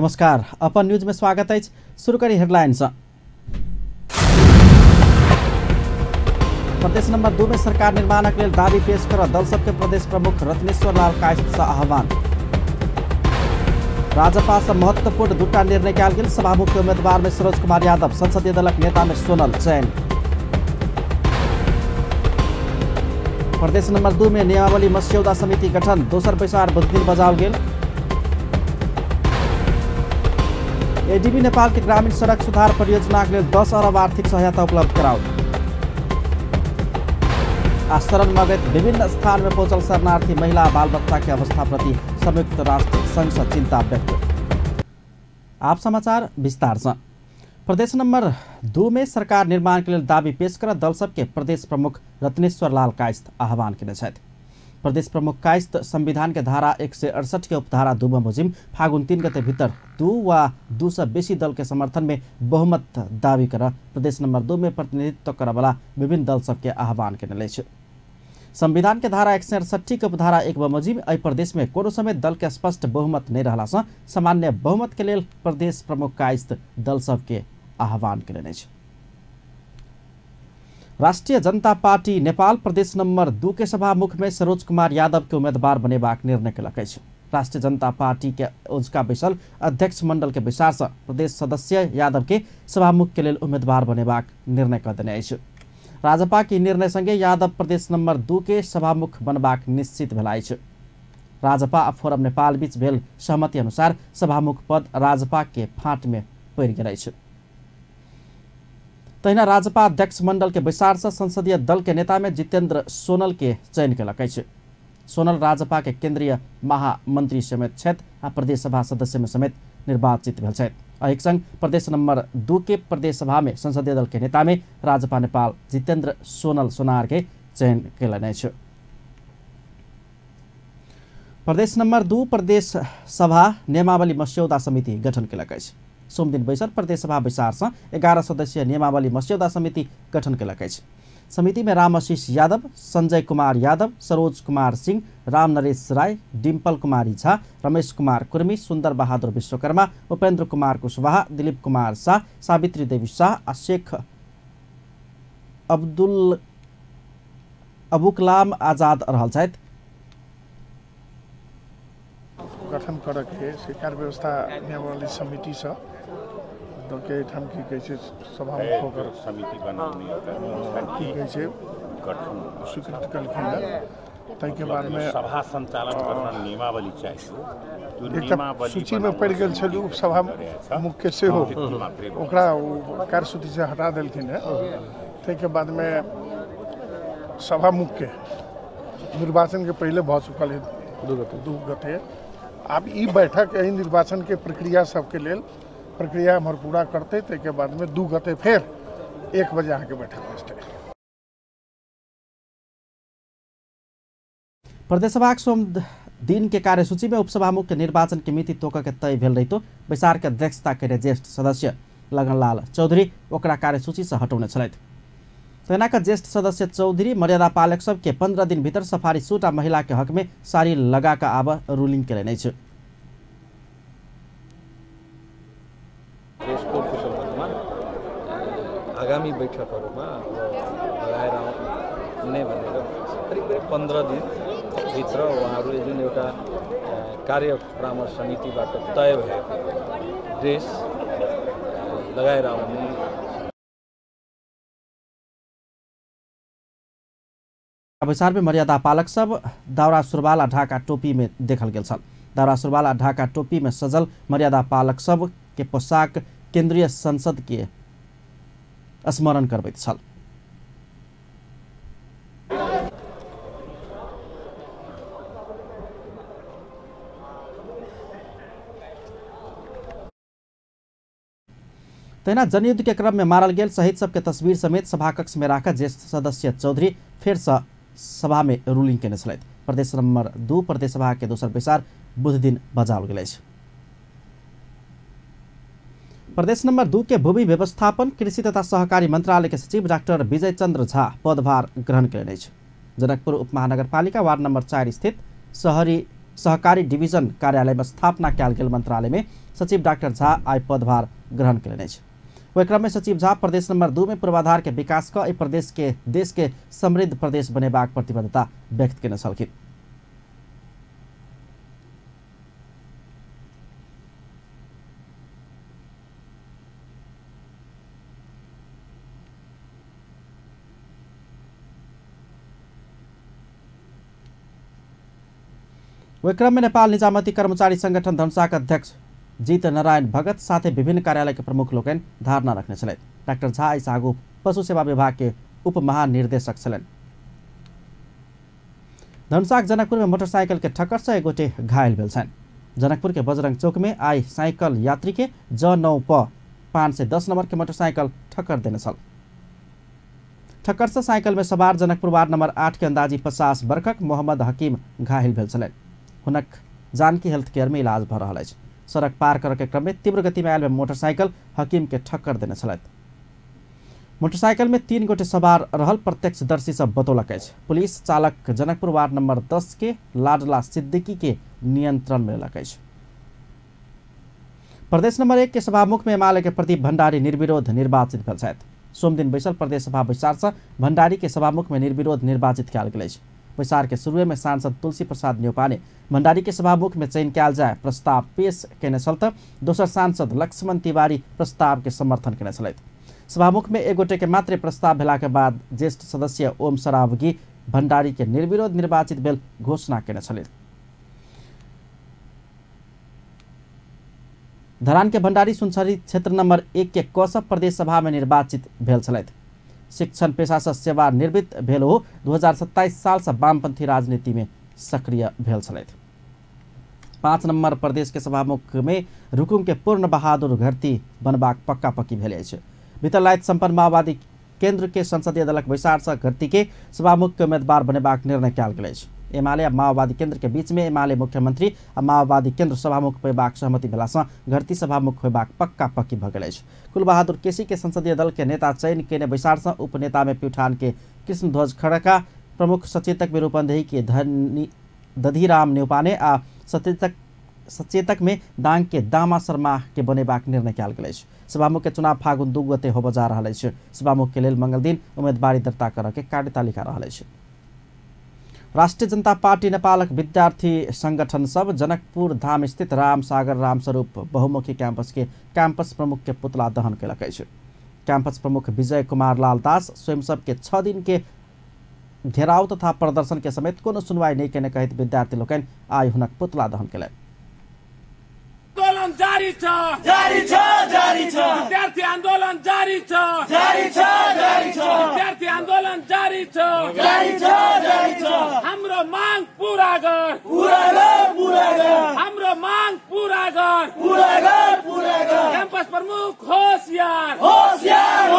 नमस्कार, अपन न्यूज में स्वागत है। शुरू करी हेडलाइन। प्रदेश नंबर 2 में सरकार निर्माणक लेल दावी पेश कर दल सबके प्रदेश प्रमुख रत्नेश्वर लाल कायस्थ से आह्वान। राजपा से महत्वपूर्ण दूटा निर्णय कयल गेल। सभामुख के उम्मीदवार में सरोज कुमार यादव, संसदीय दलक नेता में सोनल चयन। प्रदेश नंबर 2 में नियमावली मस्यौदा समिति गठन, दोसर बैसार बुधदिन बजाओल गेल। एडीबी नेपाल के ग्रामीण सड़क सुधार परियोजना के लेल 10 अरब आर्थिक सहायता उपलब्ध कराओल। आ शरण मगैत विभिन्न स्थान में पहुंचल शरणार्थी महिला बाल बच्चा के अवस्था प्रति संयुक्त राष्ट्र संघ से चिंता व्यक्त। आप समाचार विस्तार से। प्रदेश नंबर 2 में सरकार निर्माण के लेल दावी पेश कर दल सबके प्रदेश प्रमुख रत्नेश्वर लाल कायस्थ आह्वान केने छथि। प्रदेश प्रमुख कायस्थ संविधान के धारा 168 के उपधारा 2 बमोजिम फागुन 3 गते भीतर 2 वा 2 से बेसी दल के समर्थन में बहुमत दावी कर प्रदेश नंबर 2 में प्रतिनिधित्व करवाला विभिन्न दल सबके आह्वान केने अछि। संविधान के धारा 168 के उपधारा 1 बमोजिम एहि प्रदेश में कोनो समय दल के स्पष्ट बहुमत नहीं रहला से सामान्य बहुमत के लेल प्रदेश प्रमुख कायस्थ दल सबके आह्वान केने अछि। राष्ट्रिय जनता पार्टी नेपाल प्रदेश नंबर 2 के सभामुख में सरोज कुमार यादव के उम्मीदवार बनेबाक निर्णय केलक अछि। राष्ट्रिय जनता पार्टी के ओझका बैसल अध्यक्ष मंडल के बैसार से प्रदेश सदस्य यादव के सभामुख के लेल उम्मीदवार बनेबाक निर्णय कऽ देने अछि। राजपा के निर्णय संगे यादव प्रदेश नंबर 2 के सभामुख बनबाक निश्चित भेल अछि। राजपा आ फोरम नेपाल बीच भेल सहमति अनुसार सभामुख पद राजपा के फाँट में पड़ि गेल अछि। तहिना राजपा अध्यक्ष मंडल के बैसार से संसदीय दल के नेता में जितेंद्र सोनल के चयन केलक अछि। सोनल राजपा के केंद्रीय महामंत्री समेत छथि आ प्रदेश सभा सदस्य में समेत निर्वाचित भेल छथि। एहि संग प्रदेश नंबर 2 के प्रदेश सभा में संसदीय दल के नेता में राजपा नेपाल जितेंद्र सोनल सोनार के चयन केलनि अछि। प्रदेश नंबर 2 प्रदेश सभा नियमावली मस्यौदा समिति गठन केलक अछि। सोमदिन बैसल प्रदेश सभा बैसार से 11 सदस्यीय नियमावली मस्यौदा समिति गठन केलक अछि। समिति में रामआशीष यादव, संजय कुमार यादव, सरोज कुमार सिंह, राम नरेश राय, डिम्पल कुमारी झा, रमेश कुमार कुर्मी, सुंदर बहादुर विश्वकर्मा, उपेंद्र कुमार कुशवाहा, दिलीप कुमार शाह, सावित्री देवी शाह आ शेख अब्दुल अबुकलाम आजाद रहल छथि। गठन करके सरकार व्यवस्था नियमावली समिति से के एहिठाम की कहै छै सभामुख होकर समिति बनाउने की कहै छै गठन स्वीकृत कलखिन हँ। ताहिके बादमे सभा संचालन गर्न नियमावली चाहियो। त्यो एकटा सूचीमे पड़ि गेल छल उपसभा मुख्य सेहो, ओकरा कार्यसूची से हटा देलखिन हँ। ताहिके बादमे सभामुख के निर्वाचनके पहिले भऽ चुकल है 2 गते। आब ई बैठक एहि निर्वाचन के प्रक्रिया सबके लेल प्रक्रिया हमर पूरा करते। ताहिके बादमे 2 गते फेर 1 बजे अहाँके बैठक बजतै। प्रदेशसभाक सोम दिन के कार्यसूची में उपसभामुख के निर्वाचन के मिति तोक के तय भेल रहितो बैसार के अध्यक्षता केने ज्येष्ठ सदस्य लगनलाल चौधरी ओकरा कार्यसूची से हटौने छलथि। तहिना के ज्येष्ठ सदस्य चौधरी मर्यादा पालक सबके 15 दिन भीतर सफारी सूट आ महिला के हक में साड़ी लगा कऽ आब रूलिंग केलनि अछि। आगामी बैठकहरूमा लगाएर आउने भनेर करिब करिब 15 दिनभित्र उहाँहरूले जुन एउटा कार्य परामर्श समितिबाट तय भएको ड्रेस लगाएर आउने। बैसार में मर्यादा पालक सब दाउरा सुरुवाल आ ढाका टोपी में देखल गेल छल। दाउरा सुरुवाल आ ढाका टोपी में सजल मर्यादा पालक सब के पोशाक केंद्रीय संसद के स्मरण करबैत छल। तहिना जनयुद्ध के क्रम में मारल गेल शहीद सबके तस्वीर समेत सभाकक्ष में राखल ज्येष्ठ सदस्य चौधरी फेर से सभा में रूलिंग केने छलथि। प्रदेश नंबर 2 प्रदेश सभा के दोसर बैसार बुध दिन बजाओल गेल अछि। प्रदेश नंबर 2 के भूमि व्यवस्थापन कृषि तथा सहकारी मंत्रालय के सचिव डाक्टर विजय चंद्र झा पदभार ग्रहण केलनि अछि। जनकपुर उपमहानगरपालिका वार्ड नंबर 4 स्थित शहरी सहकारी डिवीजन कार्यालय में स्थापना कयल गेल मंत्रालय में सचिव डाक्टर झा आइ पदभार ग्रहण कयलनि अछि। ओहि क्रम में सचिव झा प्रदेश नंबर 2 में पूर्वाधार के विकास क एहि प्रदेश के देश के समृद्ध प्रदेश बनेबाक प्रतिबद्धता व्यक्त केने छलखिन। ओहि क्रम में नेपाल निजामती कर्मचारी संगठन धनुषाक अध्यक्ष जीत नारायण भगत साथे विभिन्न कार्यालय के प्रमुख लोकनि धारणा रखने छलथि। डाक्टर झा एहिसँ आगू पशु सेवा विभाग के उप महानिर्देशक छलनि। धनुषाक जनकपुर में मोटरसाइकिल के ठक्कर से एक गोटे घायल भेल छनि। जनकपुर के बजरंग चौक में आई साइकिल यात्री के ज 9 प 510 नंबर के मोटरसाइकिल ठक्कर देने छल। ठक्कर से साइकिल में सवार जनकपुर वार्ड नंबर 8 के अंदाजी 50 वर्षक मोहम्मद हकीम घायल भेल छलनि। हुनक जानकी हेल्थ केयर में इलाज भऽ रहल अछि। सड़क पार करऽ के क्रम में तीव्र गति में आयल मोटरसाइकिल हकीम के ठक्कर देने छलथि। मोटरसाइकिल में 3 गोटे सवार रहल प्रत्यक्षदर्शी सब बतौलक अछि। पुलिस चालक जनकपुर वार्ड नंबर 10 के लाडला सिद्दीकी के नियंत्रण में लेलक अछि। प्रदेश नंबर 1 के सभामुख में एमाले के प्रदीप भण्डारी निर्विरोध निर्वाचित भेल छथि। सोमदिन बैसल प्रदेश सभा बैसार से भण्डारी के सभामुख में निर्विरोध निर्वाचित कयल गेल अछि। बैसार के शुरुए में सांसद तुलसी प्रसाद न्यौपाने भण्डारी के सभामुख में चयन कयल जाय प्रस्ताव पेश केने छल त दोसर सांसद लक्ष्मण तिवारी प्रस्ताव के समर्थन केने छलथि। सभामुख में एक गोटे के मात्र प्रस्ताव भेला के बाद ज्येष्ठ सदस्य ओम सरावगी भण्डारी के निर्विरोध निर्वाचित भेल घोषणा केने छलथि। धरान के भण्डारी सुनसरी क्षेत्र नंबर 1 के कौशव प्रदेश सभा में निर्वाचित भेल छलथि। शिक्षण पेशा से सेवानिवृत्त भेल हो 2027 साल से वामपंथी राजनीति में सक्रिय भेल छलथि। 5 नंबर प्रदेश के सभामुख में रुकुम के पूर्ण बहादुर घरती बनबाक पक्का पक्की भेल अछि। बीतल राति सम्पन्न माओवादी केंद्र के संसदीय दलक बैसार से घरती के सभामुख के उम्मीदवार बनेबाक निर्णय कयल गेल अछि। एमाले आ माओवादी केंद्र के बीच में एमाले मुख्यमंत्री आ माओवादी केंद्र सभामुख होयबाक सहमति भेला सँ घरती सभामुख होयबाक पक्का पक्की भऽ गेल अछि। कुलबहादुर केसी के संसदीय दल के नेता चयन केने बैसार सँ उपनेता में प्युठान के कृष्णध्वज खड़का, प्रमुख सचेतक में रूपन्देही के दधिराम न्यौपाने आ सचेतक में दाङ के दामा शर्मा के बनेबाक निर्णय कयल गेल अछि। सभामुख के चुनाव फागुन 2 गते होबय जा रहल अछि। सभामुख के लेल मंगल दिन उम्मीदवारी दर्ता करऽ के कार्यतालिका रहल अछि। राष्ट्रिय जनता पार्टी नेपालक विद्यार्थी संगठन सब जनकपुर धाम स्थित राम सागर रामस्वरूप बहुमुखी कैंपस के कैंपस प्रमुख के पुतला दहन केलक अछि। कैंपस प्रमुख विजय कुमार लाल दास स्वयं सबके 6 दिन के घेराव तथा प्रदर्शन के समेत कोनो सुनवाई नहीं केने कहैत विद्यार्थी लोकनि आइ हुनक पुतला दहन केलनि। आन्दोलन जारी छ, जारी छ, जारी छ। विद्यार्थी आन्दोलन जारी छ, जारी छ, जारी छ। विद्यार्थी आन्दोलन जारी छ, जारी छ, जारी छ। हाम्रो माग पूरा गर, पूरा गर, पूरा गर। हाम्रो माग पूरा गर, पूरा गर, पूरा गर। क्याम्पस प्रमुख होशियार, होशियार।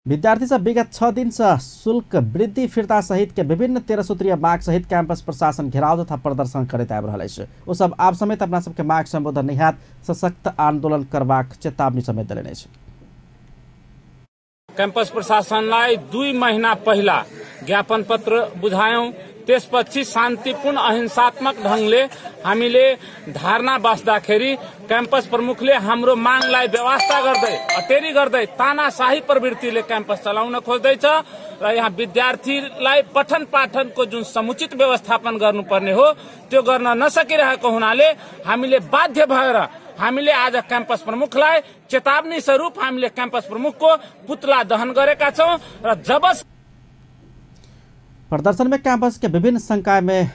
विद्यार्थी सब विगत 6 दिन से शुल्क वृद्धि फिर्ता सहित के विभिन्न 13 सूत्रीय माग सहित कैंपस प्रशासन घेराव तथा प्रदर्शन करैत आबि रहल अछि। ओ सब आब समेत अपना सबके माग संबोधन नहि हैत सशक्त आंदोलन करबाक चेतावनी समेत देलनि अछि। क्याम्पस प्रशासनलाई 2 महिना पहिला ज्ञापन पत्र बुझायौं, त्यसपछि शान्तिपूर्ण अहिंसात्मक ढंगले हामीले धारणा बस्दाखेरि क्याम्पस प्रमुखले हाम्रो मागलाई व्यवस्था गर्दै अटेरी गर्दै तानाशाही प्रवृत्तिले क्याम्पस चलाउन खोज्दैछ र यहाँ विद्यार्थीलाई पठन पाठनको जुन समुचित व्यवस्थापन गर्नुपर्ने हो त्यो गर्न नसकिरहेको हुनाले हामीले बाध्य भएर हामीले आज क्याम्पस प्रमुखलाई चेतावनी स्वरूप हामीले क्याम्पस प्रमुखको पुतला दहन गरेका छौं र जब प्रदर्शन में कैंपस के विभिन्न संकाय में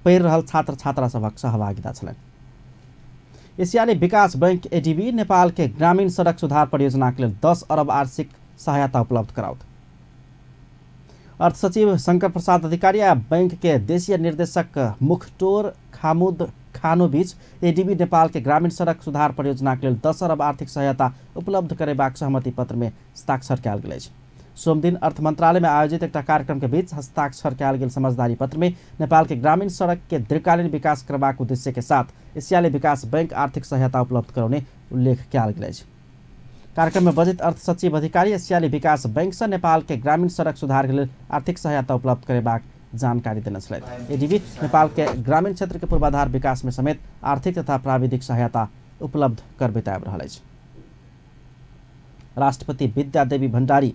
पढ़ि रहल छात्र छात्रा सभक सहभागिता छलनि। एशियाली विकास बैंक एडीबी नेपाल के ग्रामीण सड़क सुधार परियोजना के लेल 10 अरब आर्थिक सहायता उपलब्ध कराओत। अर्थ सचिव शंकर प्रसाद अधिकारी आ बैंक के देशीय निर्देशक मुखटोर खामुद खानो बीच एडीबी नेपाल के ग्रामीण सड़क सुधार परियोजना के लेल 10 अरब आर्थिक सहायता उपलब्ध करेबाक सहमति पत्र में हस्ताक्षर कयल गेल अछि। सोमदिन अर्थ मंत्रालय में आयोजित एक कार्यक्रम के बीच हस्ताक्षर कयल गेल समझदारी पत्र में नेपाल के ग्रामीण सड़क के दीर्घकालीन विकास करबाक उद्देश्य के साथ एशियाली विकास बैंक आर्थिक सहायता उपलब्ध कराउने उल्लेख कयल गेल अछि। कार्यक्रम में बजट अर्थ सचिव अधिकारी एशियाली विकास बैंक से नेपाल के ग्रामीण सड़क सुधार के लेल आर्थिक सहायता उपलब्ध करेबाक जानकारी देने छलथि। एडीबी नेपाल के ग्रामीण क्षेत्र के पूर्वाधार विकास में समेत आर्थिक तथा प्राविधिक सहायता उपलब्ध करबैत आबि रहल अछि। राष्ट्रपति विद्यादेवी भण्डारी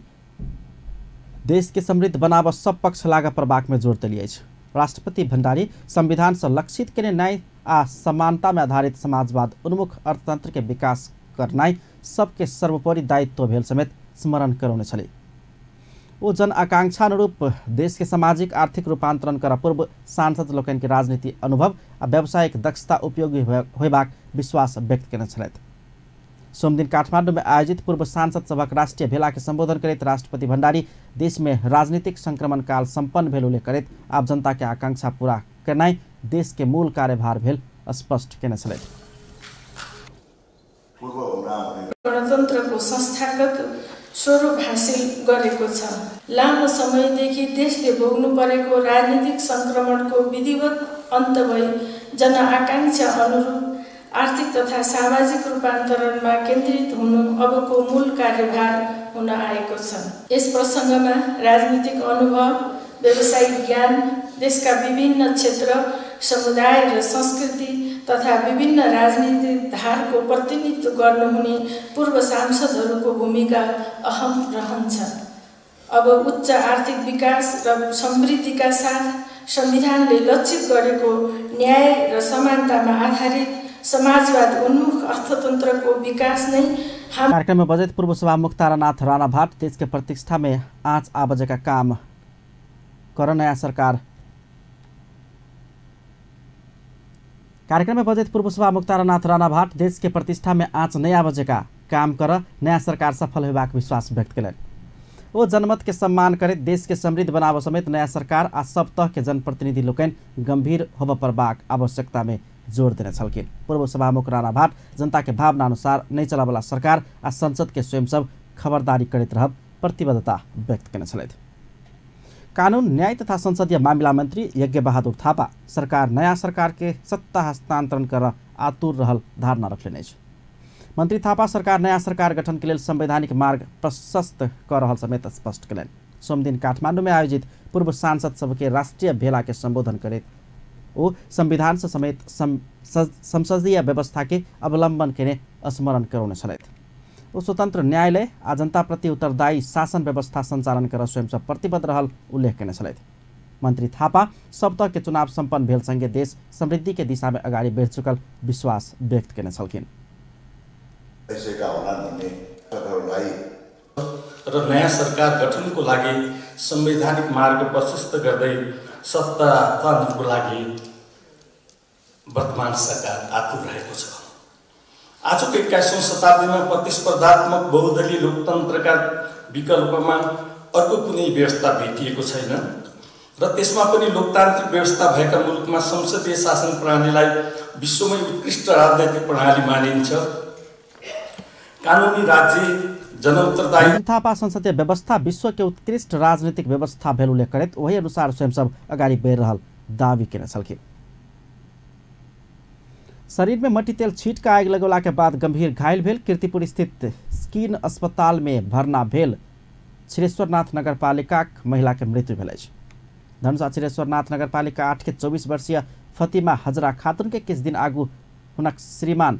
देश के समृद्ध बनाब सब पक्ष लागऽ पड़बाक में जोर देली अछि। राष्ट्रपति भण्डारी संविधान से लक्षित केने न्याय आ समानता में आधारित समाजवाद उन्मुख अर्थतंत्र के विकास करनाइ सबके सर्वोपरि दायित्व भेल समेत स्मरण करौने छली। ओ जन आकांक्षा अनुरूप देश के सामाजिक आर्थिक रूपांतरण कर पूर्व सांसद लोकनि के राजनीति अनुभव आ व्यावसायिक दक्षता उपयोगी होयबाक विश्वास व्यक्त केने छलथि। सोमदिन काठमांडू में आयोजित पूर्व सांसद सभक राष्ट्रीय भेला के संबोधन करैत राष्ट्रपति भण्डारी देश में राजनीतिक संक्रमण काल संपन्न भेल उल्लेख करैत आब जनता के आकांक्षा पूरा करनाइ देश के मूल कार्यभार भेल स्पष्ट केने छलथि। गणतन्त्रको संस्थागत स्वरूप हासिल गरेको छ। लामो समयदेखि देशले भोग्नु परेको राजनीतिक संक्रमणको विधिवत अन्त भई जनआकांक्षा अनुरूप आर्थिक तथा सामाजिक रूपान्तरणमा केन्द्रित हुनु अबको मूल कार्यभार हुन आएको छ। यस प्रसङ्गमा राजनीतिक अनुभव, व्यावसायिक ज्ञान, देशका विभिन्न क्षेत्र, समुदाय र संस्कृति तथा विभिन्न राजनीतिक धारको प्रतिनिधित्व गर्नुहुने पूर्व सांसदहरूको भूमिका अहम रहन्छ। अब उच्च आर्थिक विकास र समृद्धिका साथ संविधानले लक्षित गरेको न्याय र समानतामा आधारित समाजवाद उन्मुख अर्थतन्त्रको विकास नै। कार्यक्रम में बजट पूर्व सभामुख तारानाथ राणा भाट देश के प्रतिष्ठा में आँच आबजे का काम कर नया सरकार। कार्यक्रम में बजट पूर्व सभामुख तारानाथ राणा भाट देश के प्रतिष्ठा में आँच नहीं आबजे का काम कर नया सरकार सफल होबाक विश्वास व्यक्त कयलनि। ओ जनमत के सम्मान करैत देश के समृद्ध बनाबऽ समेत नया सरकार आ सब तह के जनप्रतिनिधि लोकनि गंभीर होबऽ पड़बाक आवश्यकता में जोर देने छलखिन। पूर्व सभामुख राणा भाट जनता के भावना अनुसार नहीं चलऽवला सरकार आ संसद के स्वयं सब खबरदारी करैत रहब प्रतिबद्धता व्यक्त केने छलथि। कानून न्याय तथा संसदीय मामिला मंत्री यज्ञ बहादुर थापा सरकार नया सरकार के सत्ता हस्तांतरण कर आतुर रहल धारणा रखलनि अछि। मंत्री थापा सरकार नया सरकार गठन के लेल संवैधानिक मार्ग प्रशस्त कर रहल समेत स्पष्ट कयलनि। सोमदिन काठमांडू में आयोजित पूर्व सांसद सबके राष्ट्रीय भेला के संबोधन करैत ओ संविधान से समेत संसदीय व्यवस्था के अवलंबन केने स्मरण करौने छलथि। ओ स्वतंत्र न्यायालय आ जनताप्रति उत्तरदायी शासन व्यवस्था संचालन कर स्वयं से प्रतिबद्ध रहल उल्लेख केने छलथि। मंत्री थापा सब तह के चुनाव सम्पन्न भेल संगे देश समृद्धि के दिशा में अगाडि बढ़ि चुकल विश्वास व्यक्त केने छलखिन। र नयाँ सरकार गठनको लागि संवैधानिक मार्ग प्रशस्त गर्दै सत्ता हस्तान्तरणको लागि वर्तमान सरकार आतुर रहेको छ। आजको 21औं शताब्दीमा प्रतिस्पर्धात्मक बहुदलीय लोकतन्त्रका विकल्पमा अर्को कुनै व्यवस्था भेटिएको छैन र त्यसमा पनि लोकतान्त्रिक व्यवस्था भएका मुलुकमा संसदीय शासन प्रणालीलाई विश्वमै उत्कृष्ट राजनैतिक प्रणाली मानिन्छ। कानुनी राज्य, जनउत्तरदायी थापा संसदीय व्यवस्था विश्व के उत्कृष्ट राजनीतिक व्यवस्था भेल उल्लेख करैत वही अनुसार स्वयं सब अगाडि बढ़ि रहल दावी केने छलखिन। शरीर में मट्टी तेल छीट के आगि लगौला के बाद गंभीर घायल भेल कीर्तिपुर स्थित स्किन अस्पताल में भर्ना भेल क्षीरेश्वरनाथ नगरपालिका महिला के मृत्यु भेल अछि। धनुषा क्षीरेश्वरनाथ नगरपालिका 8 के 24 वर्षीय फतिमा हजरा खातून के किछु दिन आगू हुनक श्रीमान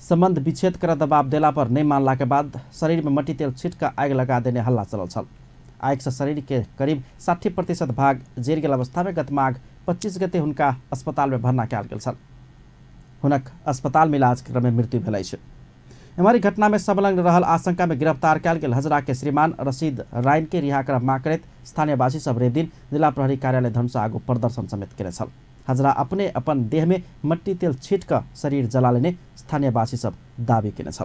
संबंध विच्छेद कर दबाव देला पर नहीं मानला के बाद शरीर में मट्टी तेल छीट के आगि लगा देने हल्ला चलल छल। आगि से शरीर के करीब 60% भाग जरि गेल अवस्था में गत माघ 25 गते हुनका अस्पताल में भर्ना कयल गेल छल। हुनक अस्पताल में इलाज के क्रम में मृत्यु भेल अछि। एम्हर घटना में संलग्न रहल आशंका में गिरफ्तार कयल गेल हजरा के श्रीमान रशीद राइन के रिहा कर मांग करैत स्थानीयवासी सब रवि दिन जिला प्रहरी कार्यालय धनुषा आगू प्रदर्शन समेत केने छल। हजरा अपने अपन देह में मट्टी तेल छीट कऽ शरीर जला लेने स्थानीयवासी सब दावी केने छल।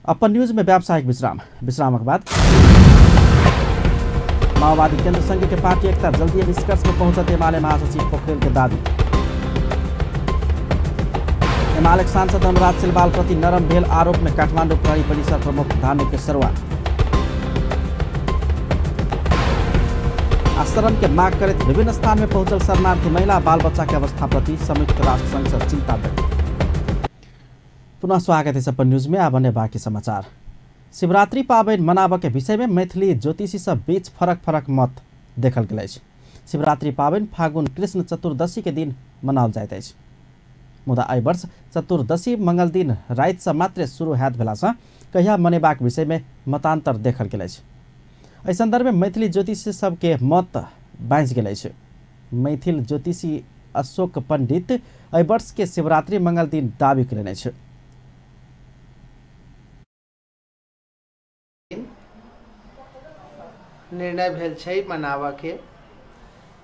अपन न्यूज में व्यावसायिक विश्राम, विश्रामक बाद माओवादी केंद्र संघ के पार्टी एकता जल्दी निष्कर्ष में पहुंचत एमाले महासचिव पोखरेल के दावी। एमाले सांसद धनराज सिलवाल प्रति नरम भेल आरोप में काठमांडू प्रहरी परिसर प्रमुख धानु के सरवा। आश्रम के मांग करैत विभिन्न स्थान में पहुंचल शरणार्थी महिला बाल बच्चा के अवस्था प्रति संयुक्त राष्ट्र संघ से चिंता व्यक्त। पुनः स्वागत है अपन न्यूज में। अब अन्य बाकी समाचार। शिवरात्रि पाबनि मनाबऽ के विषय में मैथिली ज्योतिषी सब बीच फरक फरक मत देखल गेल अछि। शिवरात्रि पाबनि फागुन कृष्ण चतुर्दशी के दिन मनाओल जाइत अछि, मुदा एहि वर्ष चतुर्दशी मंगल दिन राति से मात्र शुरू हैत भेलासँ कहिया मनेबाक विषय में मतान्तर देखल गेल अछि। एहि संदर्भ में मैथिली ज्योतिषी सबके मत बाँचि गेल अछि। मैथिल ज्योतिषी अशोक पंडित एहि वर्ष के शिवरात्रि मंगल दिन दावी कयलनि अछि। निर्णय भेल छै मनाबऽ के,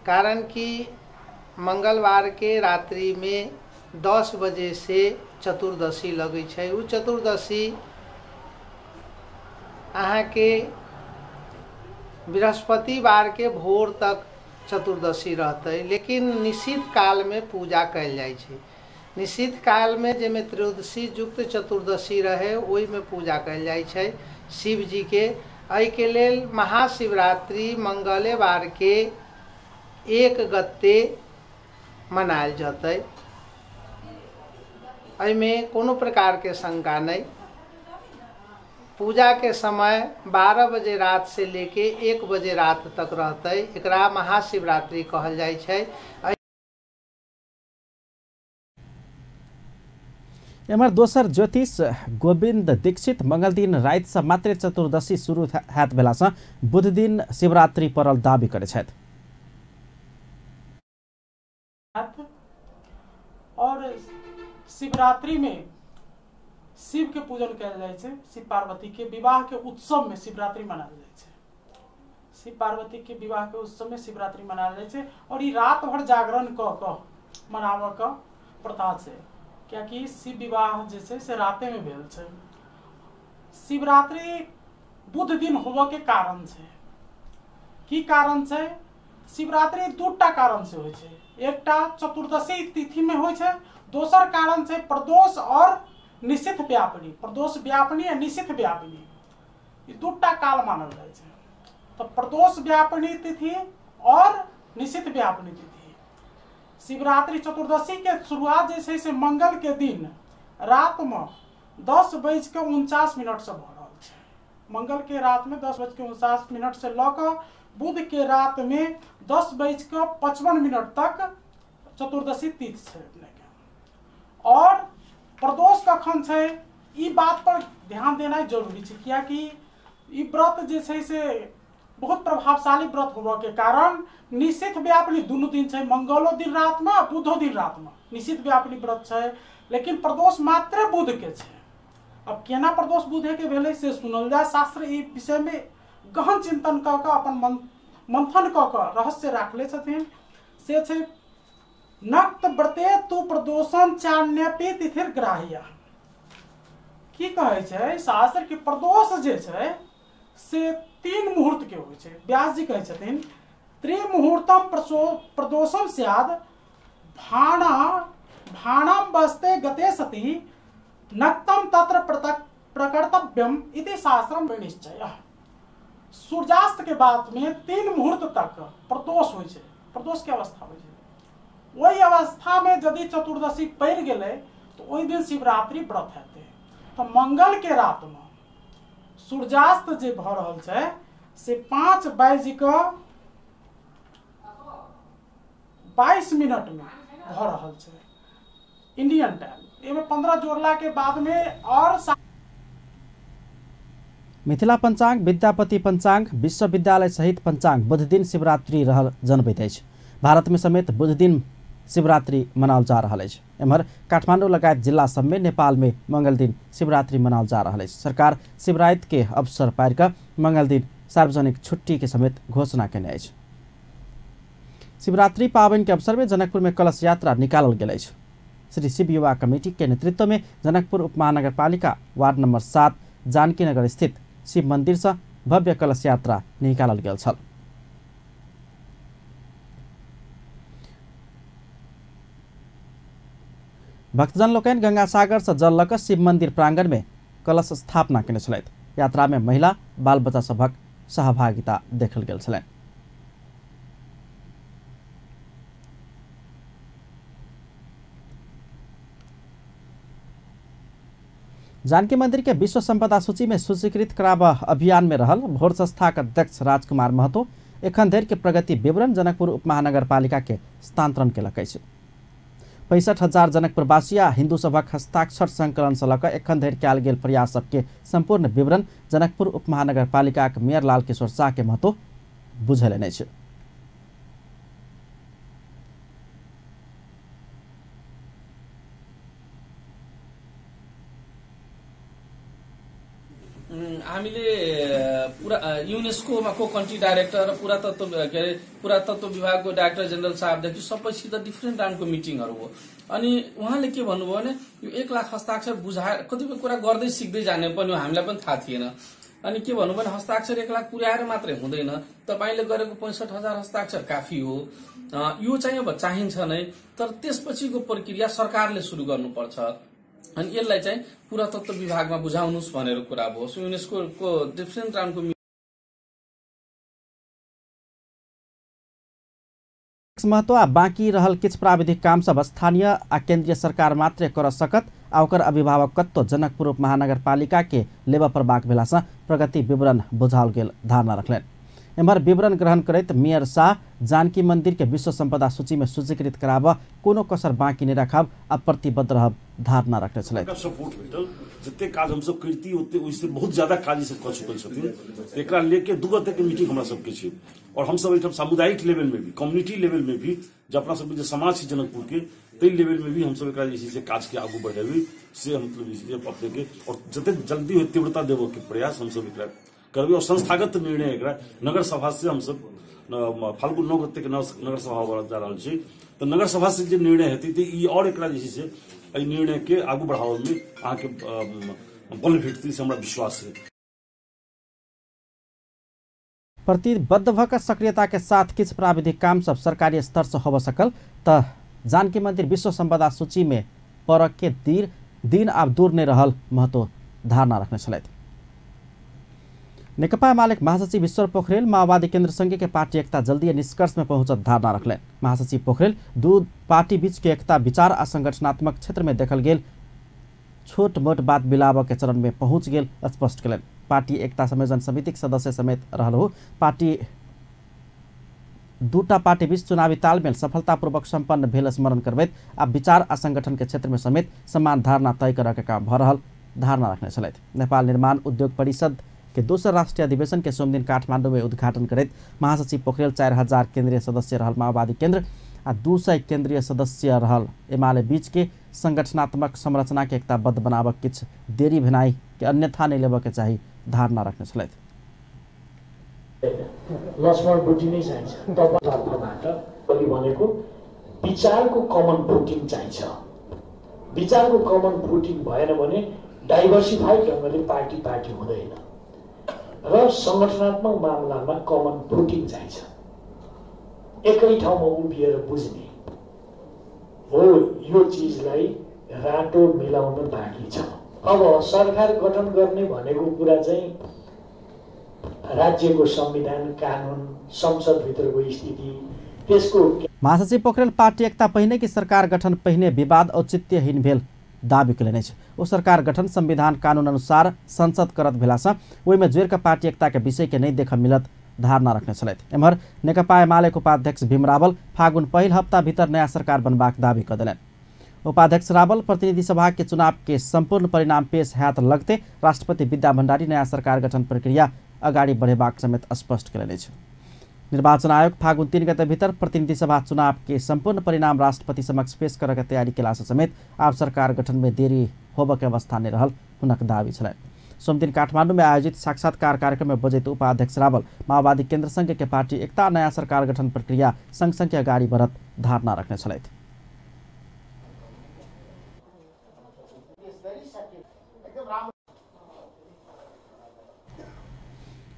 कारण कि मंगलवार के रात्रि में 10 बजे से चतुर्दशी लगै छै। उ चतुर्दशी अहाँके बृहस्पतिवार के भोर तक चतुर्दशी रहतै, लेकिन निशीथ काल में पूजा कयल जाइ छै। निशीथ काल में जाहिमे त्रयोदशी युक्त चतुर्दशी रहे ओहिमे पूजा कयल जाइ छै शिव जी के। एहिके लेल महाशिवरात्रि मंगलेवार के 1 गते मनायल जतै, एहिमे कोनो प्रकार के शंका नहीं। पूजा के समय 12 बजे रात से लेके 1 बजे रात तक रहतै। एकरा महाशिवरात्रि कहल जाइ छै। एम्हर दोसर ज्योतिष गोविंद दीक्षित मंगल दिन राति से मात्र चतुर्दशी शुरू हैत भेलासँ बुध दिन शिवरात्रि पड़ल दावी करै छथि। और शिवरात्रि में शिव के पूजन कयल जाइ छै। शिव पार्वती के विवाह के उत्सव में शिवरात्रि मनायल जाइ छै। शिव पार्वती के विवाह के उत्सव में शिवरात्रि मनायल जाइ छै और ई रात भर जागरण कऽ कऽ मनाबऽ के प्रथा छै, कियाकि शिव विवाह जे छै से राते में भेल छै। शिवरात्रि बुध दिन होबऽ के कारण छै। की कारण छै? शिवरात्रि दूटा कारण से होइ छै। एकटा चतुर्दशी तिथि में होइ छै, दोसर कारण छै प्रदोष और निशिथ व्यापिनी। प्रदोष व्यापिनी आ निशिथ व्यापिनी, ई दूटा काल मानल जाइ छै। तो प्रदोष व्यापिनी तिथि और निशिथ व्यापिनी तिथि। शिवरात्रि चतुर्दशी के शुरुआत जे छै से मंगल के दिन रात में 10:49 से भऽ रहल छै। मंगल के रात में 10:49 से लऽ कऽ बुध के रात में 10:55 तक चतुर्दशी तिथि छै अपने के। और प्रदोष कखन छै ई बात पर ध्यान देनाइ जरूरी छै, कियाकि ई व्रत जे छै से बहुत प्रभावशाली व्रत होबऽ के कारण निशिथ व्यापिनी दुनू दिन छै, मंगलो दिन रात में आ बुधो दिन रात में निशिथ व्यापिनी व्रत छै, लेकिन प्रदोष मात्र बुध के छै। अब केना प्रदोष बुधे के भेलै से सुनल जाय। शास्त्र ई विषय में गहन चिंतन कऽ कऽ अपन मंथन कऽ कऽ रहस्य राखले छथिन। से छै नक्त व्रते तु प्रदोषण चान्यपि तिथिर ग्राह्य। की कहै छै शास्त्र कि प्रदोष जे छै से 3 मुहूर्त के होइ छै। व्यास जी कहै छथिन त्रिमुहूर्तम प्रदोषम स्याद भाणा भाणाम बस्ते गते सति नक्तम तत्र प्रकर्तव्यम इति शास्त्रम विनिश्चय। सूर्यास्त के बाद में 3 मुहूर्त तक प्रदोष होइ छै, प्रदोष के अवस्था होइ छै। ओहि अवस्था में यदि चतुर्दशी पड़ि गेलै तो ओहि दिन शिवरात्रि व्रत हेतै। तो मंगल के रात में सूर्यास्त जे भऽ रहल छै से 5:22 में भऽ रहल छै इंडियन टाइम। एहिमे 15 जोड़ला के बाद में और मिथिला पंचांग, विद्यापति पंचांग, विश्वविद्यालय सहित पंचांग बुध दिन शिवरात्रि रहल जनबैत अछि। भारत में समेत बुध दिन शिवरात्रि मनाओल जा रहल अछि। एम्हर काठमाडौँ लगायत जिला सब में नेपाल में मंगल दिन शिवरात्रि मनाओल जा रहल अछि। सरकार शिवरात्रि के अवसर पारि कऽ मंगल दिन सार्वजनिक छुट्टी के समेत घोषणा केने अछि। शिवरात्रि पाबनि के अवसर में जनकपुर में कलश यात्रा निकालल गेल अछि। श्री शिव युवा कमेटी के नेतृत्व में जनकपुर उपमहानगरपालिका वार्ड नंबर 7 जानकी नगर स्थित शिव मंदिर से भव्य कलश यात्रा निकालल गेल छल। भक्तजन लोकनि गंगा सागर से जल लऽ कऽ शिव मंदिर प्रांगण में कलश स्थापना केने छलथि। यात्रा में महिला बाल बच्चा सभक सहभागिता देखल गेल छलनि। जानकी मंदिर के विश्व संपदा सूची में सूचीकृत कराब अभियान में रहल भोर संस्था के अध्यक्ष राजकुमार महतो एखन धरि के प्रगति विवरण जनकपुर उपमहानगरपालिका के स्थानांतरण केलक अछि। 65,000 जनकपुरवासी आ हिन्दू सभक हस्ताक्षर संकलन से लऽ एखन धरि कयल गेल प्रयास सबके सम्पूर्ण विवरण जनकपुर उपमहानगरपालिका के मेयर लाल किशोर शाह के महतो बुझेलनि अछि। हामीले पुरा युनेस्कोमा को कन्ट्री डाइरेक्टर र पुरातत्व के अरे पुरातत्व विभागको डाइरेक्टर जनरल साहबदेखि सबैसित डिफ्रेन्ट राउन्डको मिटिङहरू हो। अनि उहाँले के भन्नुभयो भने यो 1 लाख हस्ताक्षर बुझाएर कतिपय कुरा गर्दै सिक्दै जाने पनि हामीलाई पनि थाहा थिएन। अनि के भन्नु भने हस्ताक्षर 1 लाख पुर्याएर मात्रै हुँदैन, तपाईले गरेको 65,000 हस्ताक्षर काफी हो, यो चाहिँ अब चाहिन्छ नै, तर त्यसपछिको प्रक्रिया सरकारले सुरु गर्नुपर्छ। अनि यसलाई चाहिँ पुरातत्व विभागमा बुझाउनुस् भनेर कुरा भयो। सो युनेस्को डिफ्रेन्ट राउन्डको महत्व आ बाँकी रहल किछु प्राविधिक काम सब स्थानीय आ केंद्रीय सरकार मात्रे कर सकत आ ओकर अभिभावकत्व जनकपुर उपमहानगरपालिका के लेबऽ पड़बाक भेला सँ प्रगति विवरण बुझाओल गेल धारणा रखलनि। एम्हर विवरण ग्रहण करैत मेयर शाह जानकी मंदिर के विश्व संपदा सूची में सूचीकृत कराबऽ कोनो कसर बाँकी नहि राखब आ प्रतिबद्ध रहब धारणा रखने छलथि। सपोर्ट भेटल, जते काज हमसब करती ओते ओहिसे बहुत ज्यादा काज ई सब कऽ चुकल छथिन। एकरा लेके 2 गते के मीटिंग हमरा सबके छै और हमसब एहिठाम सामुदायिक लेवल में भी, कम्युनिटी लेवल में भी, जे अपना सबके जे समाज छै जनकपुर के, ताहि लेवल में भी हमसब एकरा जे छै से काज के आगू बढ़ेबै, से मतलब अपने के और जते जल्दी हो तीव्रता देबऽ के प्रयास हमसब एकरा करबै। और संस्थागत निर्णय एकरा नगर सभा से हमसब फाल्गुन 9 गते के नगर सभा होबऽ जा रहल छै, तऽ नगर सभा से जे निर्णय हेतै तऽ ई और एकरा जे छै से एहि निर्णय के आगू बढ़ाबऽ में अहाँके बल भेटतै, से हमरा विश्वास है। प्रतिबद्ध भऽ कऽ सक्रियता के साथ किछु प्राविधिक काम सब सरकारी स्तर से होबऽ सकल तऽ जानकी मंदिर विश्व संपदा सूची में पड़ऽ के दिन आब दूर नहि रहल महतो धारणा रखने छलथि। नेकपा एमालेक महासचिव ईश्वर पोखरेल माओवादी केन्द्र संघ के पार्टी एकता जल्दी निष्कर्ष में पहुंचत धारणा रखलनि। महासचिव पोखरेल दू पार्टी बीच के एकता विचार आ संगठनात्मक क्षेत्र में देखल गेल छोट मोट बात मिलाबऽ के चरण में पहुंच गेल स्पष्ट कयलनि। पार्टी एकता संयोजन समितिक सदस्य समेत रहल हो पार्टी दूटा पार्टी बीच चुनावी तालमेल सफलतापूर्वक सम्पन्न भेल स्मरण करबैत आ विचार आ संगठन के क्षेत्र में समेत समान धारणा तय करऽ के काम भऽ रहल धारणा रखने छलथि। नेपाल निर्माण उद्योग परिषद के दोसर राष्ट्रीय अधिवेशन के सोमदिन काठमांडू में उद्घाटन करैत महासचिव पोखरेल 4000 केंद्रीय सदस्य रहल माओवादी केंद्र आ 200 केंद्रीय सदस्य रहल एमाले बीच के संगठनात्मक संरचना के एकताबद्ध बनाबऽ किछु देरी भेनाइ के अन्यथा नहि लेबऽ के चाही धारणा रखने छलथि। लक्ष्मण बुद्धि नै चाहिन्छ, तर्फबाट अघि भनेको विचारको कमन फुटिङ चाहिन्छ। विचारको कमन फुटिङ भएन भने डाइभर्सिफाइड ढङ्गले पार्टी पार्टी हुँदैन र संगठनात्मक मामलामा कमन फुटिङ चाहिन्छ। एकै ठाउँमा उभिएर बुझ्ने हो, यो चिजलाई राटो मिलाउन बाँकी छ। अब सरकार गठन गर्ने भनेको कुरा चाहिँ राज्यको संविधान, कानुन, संसदभित्रको स्थिति, त्यसको। महासचिव पोखरेल पार्टी एकता पहिने कि सरकार गठन पहिने विवाद औचित्यहीन भेल दावी कयलनि अछि। ओ सरकार गठन संविधान कानून अनुसार संसद करत भेलासँ ओहिमे जोड़िकऽ पार्टी एकता के विषय के नहि देखऽ मिलत धारणा रखने छलथि। एम्हर नेकपा एमालेक उपाध्यक्ष भीम रावल फागुन पहिल हप्ता भीतर नयाँ सरकार बनबाक दावी कऽ देलनि। उपाध्यक्ष रावल प्रतिनिधि सभा के चुनाव के सम्पूर्ण परिणाम पेश हैत लगते राष्ट्रपति विद्या भण्डारी नयाँ सरकार गठन प्रक्रिया अगाडि बढ़ेबाक समेत स्पष्ट कयलनि अछि। निर्वाचन आयोग फागुन 3 गते भीतर प्रतिनिधि सभा चुनाव के सम्पूर्ण परिणाम राष्ट्रपति समक्ष पेश करऽ के तैयारी केलासँ समेत आब सरकार गठन में देरी होबऽ के अवस्था नहि रहल हुनक दावी छलनि। सोमदिन काठमांडू में आयोजित साक्षात्कार कार्यक्रम में बजैत उपाध्यक्ष रावल माओवादी केन्द्र संघ के पार्टी एकता नयाँ सरकार गठन प्रक्रिया संग संग अगाडि बढ़त धारणा रखने छलथि।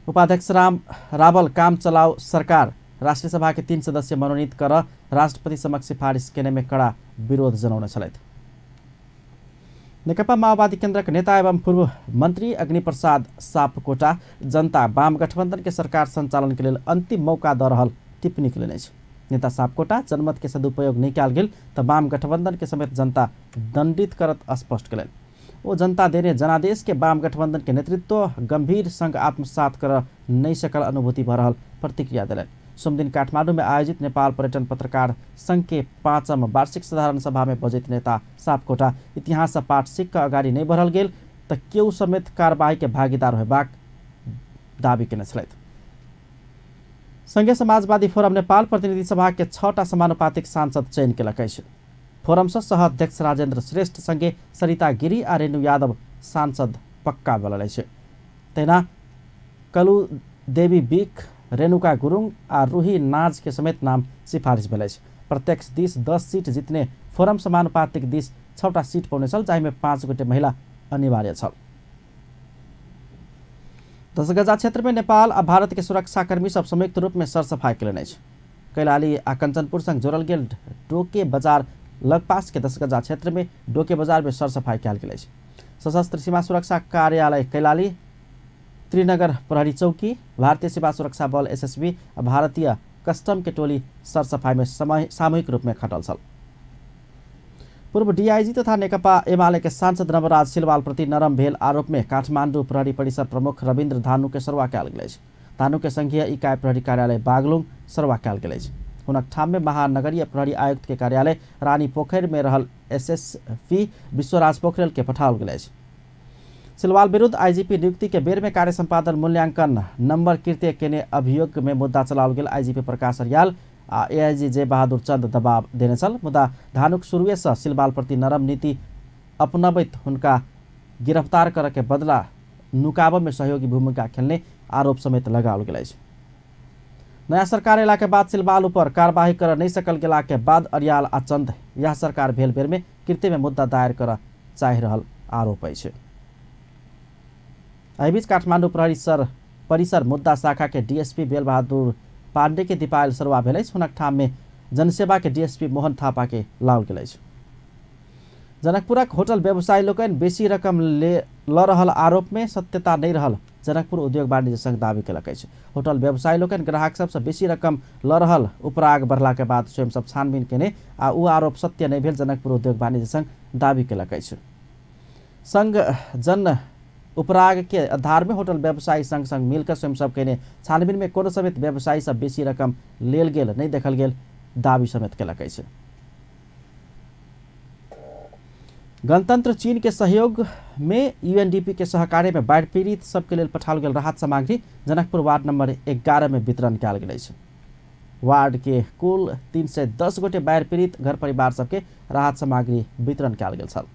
उपाध्यक्ष राम रावल काम चलाओ सरकार राष्ट्रिय सभा के 3 सदस्य मनोनीत कर राष्ट्रपति समक्ष सिफारिस केने में कड़ा विरोध जनौने छलथि। नेकपा माओवादी केन्द्रक नेता एवं पूर्व मंत्री अग्निप्रसाद सापकोटा जनता वाम गठबंधन के सरकार संचालन के लेल अंतिम मौका दऽ रहल टिप्पणी कयलनि अछि। नेता सापकोटा जनमत के सदुपयोग नहि कयल गेल तऽ वाम गठबंधन के समेत जनता दंडित करत स्पष्ट कयलनि। ओ जनता देने जनादेश के वाम गठबंधन के नेतृत्व गंभीर संग आत्मसात कर नहीं सकल अनुभूति भ रहल प्रतिक्रिया देलनि। सोमदिन काठमांडू में आयोजित नेपाल पर्यटन पत्रकार संघ के 5म वार्षिक साधारण सभा में बजैत नेता सापकोटा इतिहास पाठ सीख कऽ अगाडि नहीं बढ़ल गेल त केओ समेत कार्यवाही के भागीदार होयबाक दावी केने छलथि। संघीय समाजवादी फोरम नेपाल प्रतिनिधि सभा के 6टा समानुपातिक सांसद चयन केलक अछि। फोरम से सह अध्यक्ष राजेंद्र श्रेष्ठ संगे सरिता गिरी आ रेणु यादव सांसद पक्का बनल अछि। तहिना कलु देवी बिक, रेणुका गुरुङ आ रूही नाज के समेत नाम सिफारिश भेल अछि। प्रत्यक्ष दिस 10 सीट जितने फोरम समानुपातिक दिस 6टा सीट पौने छल, जाहिमे 5 गोटे महिला अनिवार्य छल। दसगजा क्षेत्र में नेपाल आ भारत के सुरक्षाकर्मी सब संयुक्त रूप में सरसफाई केलनि अछि। कैलाली आ कंचनपुर संग जोड़ल गेल डोके बाजार लगपास के दसगजा क्षेत्र में डोके बाजार में सरसफाई कयल गेल अछि। सशस्त्र सीमा सुरक्षा कार्यालय कैलाली, त्रिनगर प्रहरी चौकी, भारतीय सीमा सुरक्षा बल एसएसबी आ भारतीय कस्टम के टोली सरसफाई में सामूहिक रूप में खटल छल। पूर्व डीआईजी तथा नेकपा एमाले के सांसद नवराज सिलवाल प्रति नरम भेल आरोप में काठमांडू प्रहरी परिसर प्रमुख रविन्द्र धानु के सरुआ कयल गेल अछि। धानु के संघीय इकाई प्रहरी कार्यालय बागलुङ सरुआ कयल गेल अछि। हुनक ठाम में महानगरीय प्रहरी आयुक्त के कार्यालय रानी पोखरि में रहल एसएसपी विश्वराज पोखरेल के पठाओल गेल अछि। सिलवाल विरुद्ध आईजीपी नियुक्ति के बेर में कार्य सम्पादन मूल्यांकन नंबर कृत्य केने अभियोग में मुद्दा चलाओल गेल आईजीपी प्रकाश अर्याल आ एआईजी जय बहादुर चंद दबाव देने छल। मुदा धानुक शुरुए से सिलवाल प्रति नरम नीति अपनबैत हुनका गिरफ्तार करऽ के बदला नुकाबऽ में सहयोगी भूमिका खेलने आरोप समेत लगाओल गेल अछि। नया सरकार अयला के बाद सिलवाल ऊपर कार्यवाही कर नहीं सकल गेला के बाद अर्याल आ चंद यह सरकार भेल बेर में कृत्य में मुद्दा दायर कर चाहि रहल आरोप अछि। एहिबीच काठमांडू प्रहरी परिसर मुद्दा शाखा के डीएसपी बेलबहादुर पांडे के दीपायल सरुआ भेल अछि। हुनक ठाम में जनसेवा के डीएसपी मोहन थापा के लाओल गेल अछि। जनकपुरक होटल व्यवसायी लोकनि बेसी रकम ल रहल आरोप में सत्यता नहीं रहल जनकपुर उद्योग वाणिज्य संघ दावी केलक अछि। होटल व्यवसायी लोकनि ग्राहक सबसँ बेसी रकम ल रहल उपराग बढ़ला के बाद स्वयं सब छानबीन केने आ उ आरोप सत्य नहीं भेल जनकपुर उद्योग वाणिज्य संघ दावी केलक अछि। संघ जन उपराग के आधार में होटल व्यवसायी संघ संग मिलकर स्वयं सब केने छानबीन में कोनो समेत व्यवसायी सब बेसी रकम लेल गेल नहीं देखल गेल दावी समेत केलक अछि। गणतंत्र चीन के सहयोग में यूएनडीपी के सहकार्य में बाढ़ि पीड़ित सबके लेल पठाओल गेल राहत सामग्री जनकपुर वार्ड नंबर 11 में वितरण कयल गेल अछि। वार्ड के कुल 310 गोटे बाढ़ि पीड़ित घर परिवार सबके राहत सामग्री वितरण कयल गेल छल।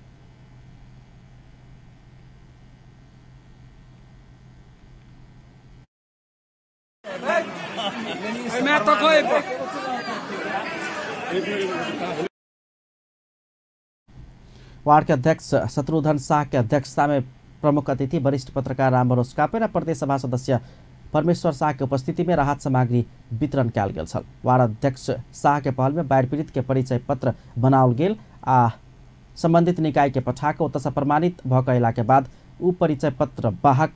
वार्ड के अध्यक्ष शत्रुघ्न शाह के अध्यक्षता में प्रमुख अतिथि वरिष्ठ पत्रकार रामभरोस कापेर प्रदेश सभा सदस्य परमेश्वर शाह के उपस्थिति में राहत सामग्री वितरण कयल गेल छल। वार्ड अध्यक्ष शाह के पहल में बाढ़ि पीड़ित के परिचय पत्र बनाओल गेल आ संबंधित निकाय के पठा कऽ ओतऽसँ प्रमाणित भऽ कऽ अयला के बाद उ परिचय पत्र वाहक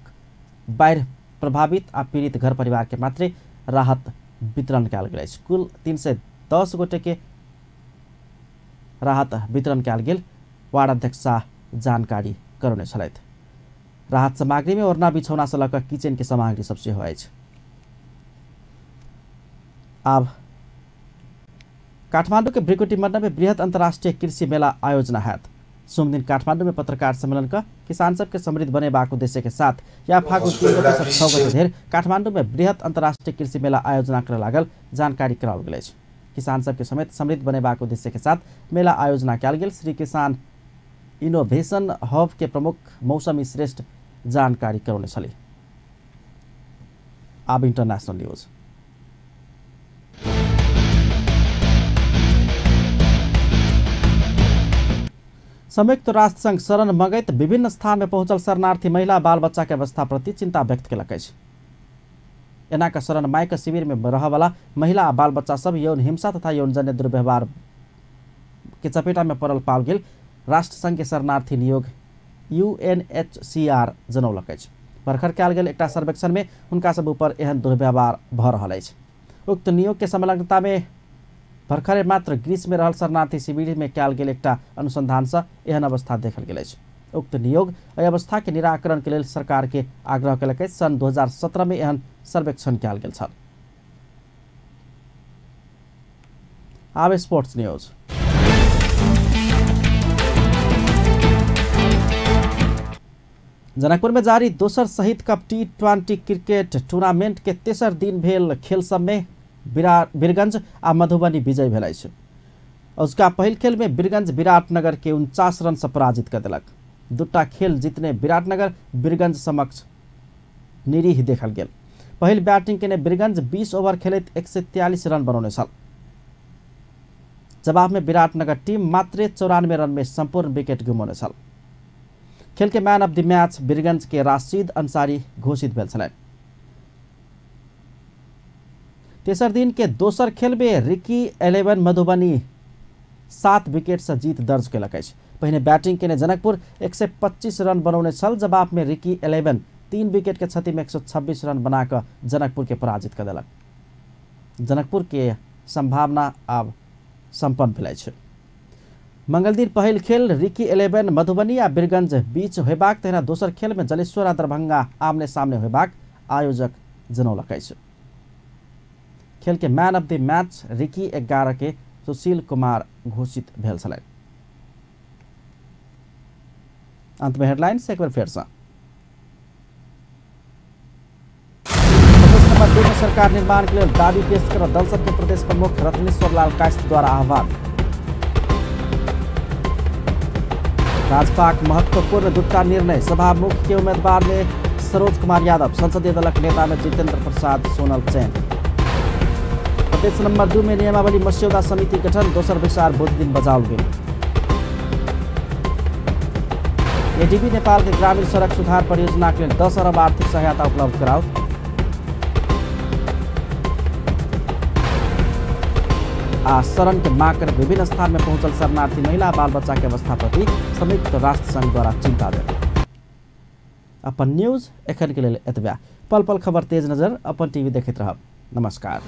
बाढ़ि प्रभावित आ पीड़ित घर परिवार के मात्रे राहत वितरण कयल गेल अछि। कुल 310 गोटे के राहत वितरण कयल गेल वार्ड अध्यक्ष शाह जानकारी करौने छलथि। राहत सामग्री में ओढ़ना बिछौना से लऽ कऽ किचन के सामग्री सब सेहो अछि। आब काठमांडू के भ्रिकुटी मंडप में बृहत अंतर्राष्ट्रीय कृषि मेला आयोजना हैत। सोमदिन काठमांडू में पत्रकार सम्मेलन का किसान सबके समृद्ध बनेबाक उद्देश्य के साथ या फागुन 3 गते से 6 गते धरि काठमांडू में बृहत अंतर्राष्ट्रीय कृषि मेला आयोजना करऽ लागल जानकारी कराओल गेल अछि। किसान सबके समेत समृद्ध बनेबाक उद्देश्य के साथ मेला आयोजना कयल गेल श्री किसान इनोवेशन हब के प्रमुख मौसमी श्रेष्ठ जानकारी करौने छली। आब इंटरनेशनल न्यूज। संयुक्त राष्ट्र संघ शरण मंगैत विभिन्न स्थान में पहुंचल शरणार्थी महिला बाल बच्चा के अवस्था प्रति चिंता व्यक्त केलक अछि। एना के शरण मायक शिविर में रहवाला महिला आ बाल बच्चा सब यौन हिंसा तथा यौनजन्य दुर्व्यवहार के चपेटा में पड़ल पाओल गेल राष्ट्र संघ के शरणार्थी नियोग यूएनएचसीआर जनौलक अछि। भर्खर कयल गेल एकटा सर्वेक्षण में हुनका सब ऊपर एहन दुर्व्यवहार भऽ रहल अछि। उक्त नियोग के संलग्नता में भर्खरे मात्र ग्रीस में रहल शरणार्थी शिविर में कयल गेल एकटा अनुसंधान से एहन अवस्था देखल गेल अछि। उक्त नियोग एहि अवस्था के निराकरण के लेल सरकार के आग्रह केलक। सन् 2017 में एहन सर्वेक्षण कयल गेल छल। आब स्पोर्ट्स न्यूज। जनकपुर में जारी दोसर शहीद कप T20 cricket tournament के तेसर दिन भेल खेल सब में वीरगंज आ मधुबनी विजयी भेल अछि। उसका पहिल खेल में वीरगंज विराटनगर के 49 रन से पराजित कर देलक। दूटा खेल जीतने विराटनगर वीरगंज समक्ष निरीह देखल गेल। पहिल बैटिंग केने वीरगंज 20 ओवर खेलैत 143 रन बनौने छल। जवाब में विराटनगर टीम मात्र 94 रन में संपूर्ण विकेट गुमौने छल। खेल के man of the match Birgunj के राशिद अंसारी घोषित भेल छलनि। तेसर दिन के दोसर खेल में रिकी 11 मधुबनी 7 विकेट से जीत दर्ज केलक अछि। पहिने बैटिंग केने जनकपुर 125 रन बनौने छल। जवाब में रिकी 11 3 विकेट के क्षति में 126 रन बनाकर जनकपुर के पराजित कर देलक। जनकपुर के संभावना आब संपन्न भेल अछि। मंगलदिन पहिल खेल रिकी 11 मधुबनी आ वीरगंज बीच होयबाक तहिना दोसर खेल में जलेश्वर आ दरभंगा आमने सामने होयबाक आयोजक जनौलक अछि। खेल के man of the match Ricky 11 के सुशील कुमार घोषित भेल छलनि। अंत में हेडलाइंस एक बार फेर से। प्रदेश नंबर 2 में सरकार निर्माण के लिए दावी पेश कर दल सबके प्रदेश प्रमुख रत्नेश्वर लाल कायस्थ द्वारा आह्वान। राजपाक महत्वपूर्ण दूटा निर्णय, सभामुख के उम्मीदवार में सरोज कुमार यादव, संसदीय दलक नेता में जितेंद्र प्रसाद सोनल चैन। प्रदेश नंबर 2 में नियमावली मस्यौदा समिति गठन, दोसर बैसार बुध दिन बजाओल गेल। एडीबी नेपाल के ग्रामीण सड़क सुधार परियोजना के लिए 10 अरब आर्थिक सहायता उपलब्ध कराओ। आ शरण के मांग कर विभिन्न स्थान में पहुंचल शरणार्थी महिला बाल बच्चा के अवस्था प्रति संयुक्त राष्ट्र संघ द्वारा चिंता व्यक्त। अपन न्यूज एखन के लेल एतबे। पल पल खबर तेज नजर अपन टीवी देखैत रहब। नमस्कार।